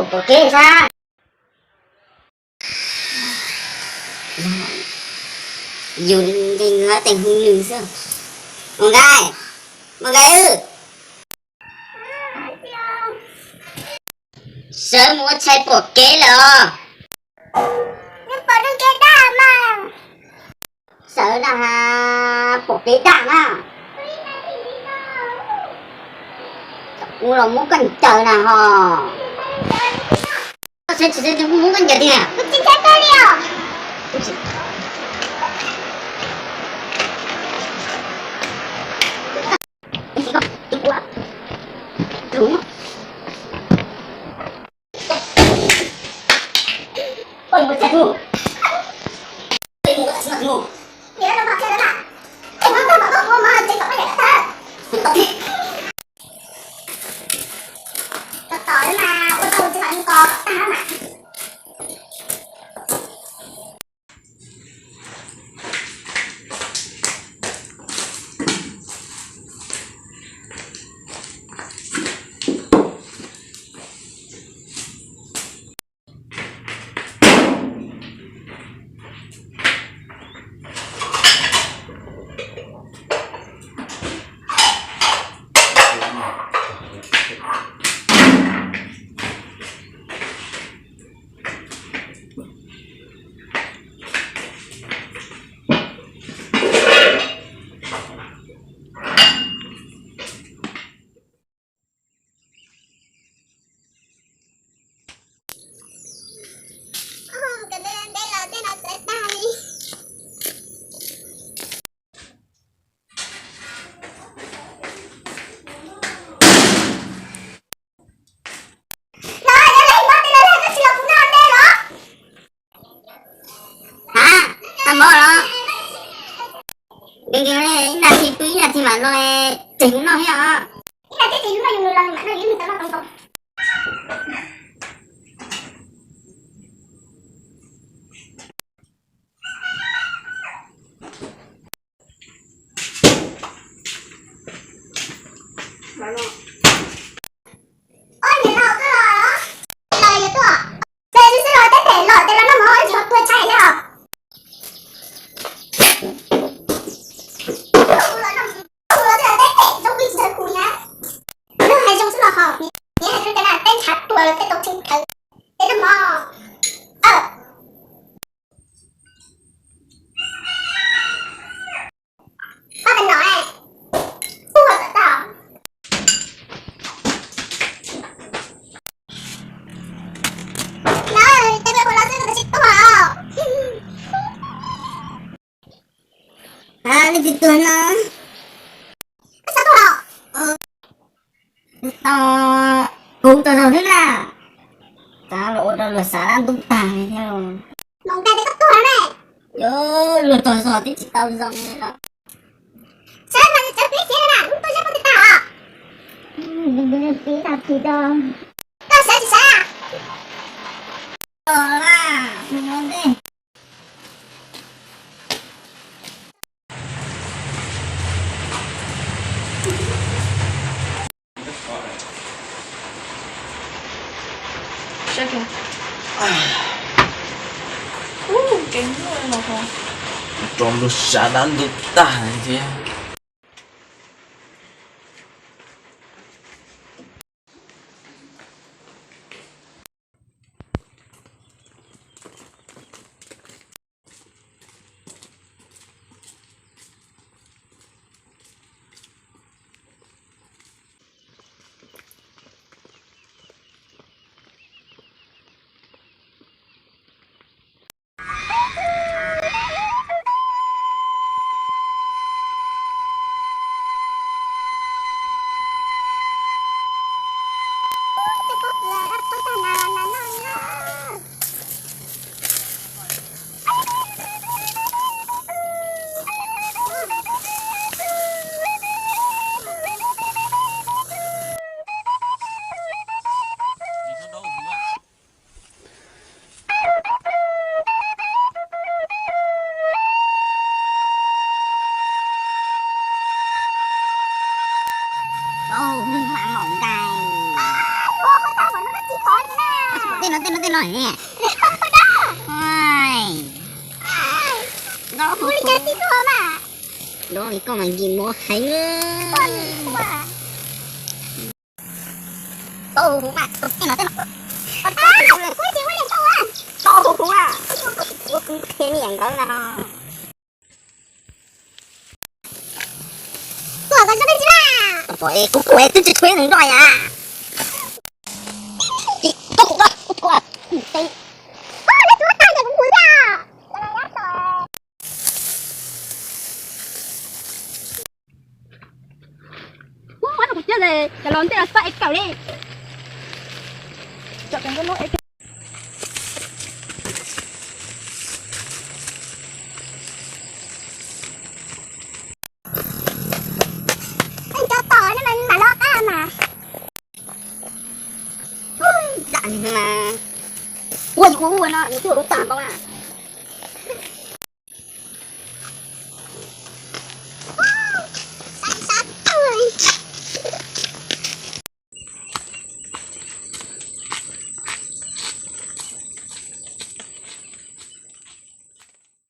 Pom kev sab. Yus nce nws tes hu nws xwb. Mus nkais, mus nkais wb. Sawv mus ua tshais pom kev lawm os. Sawv na, pom kev daj na. Kuv los muab koj ncaws na ho. Koj sawv tsis sawv kuv muab koj ncaws tiag. Hab, tau mov los? Ib nas this pw ib nas this mam los, tseg kuv noj thiab os. Ib nas thiab ces yus noj yus nws los nws mam noj yus nws tau noj tau tau. Leej twg tuag no? Tau, kuv tau zog thiab na. Tab los ua rau luag xav dab ntub tag li thiab. Luag tau zog twb tsis tau zoo li os. Rau luag xav dab ntub tag li thiab. Tej no, tej no, tej no ne. Ua li cas tib tug mas. Nrov li koj mas nkim mov heev. Tau huv mas, tej no, tej no. Tau huv, tau huv, ua kwv qhia niam nkawd na. Tuaj kom zoo tib si na. Pom es kuv kuj es twb tsis tshuav nroj yam. Tau huv, tau huv, tau huv. Oj, neb tsuav tag ces kuv mus thiab. Ub, muab rau kuv coj, cov laus ntej los txog es kawm li. Cov tom ne mas mam los qab mas. Dam mas. Ua yus ua ua no nws twb ua lub tag npaum na.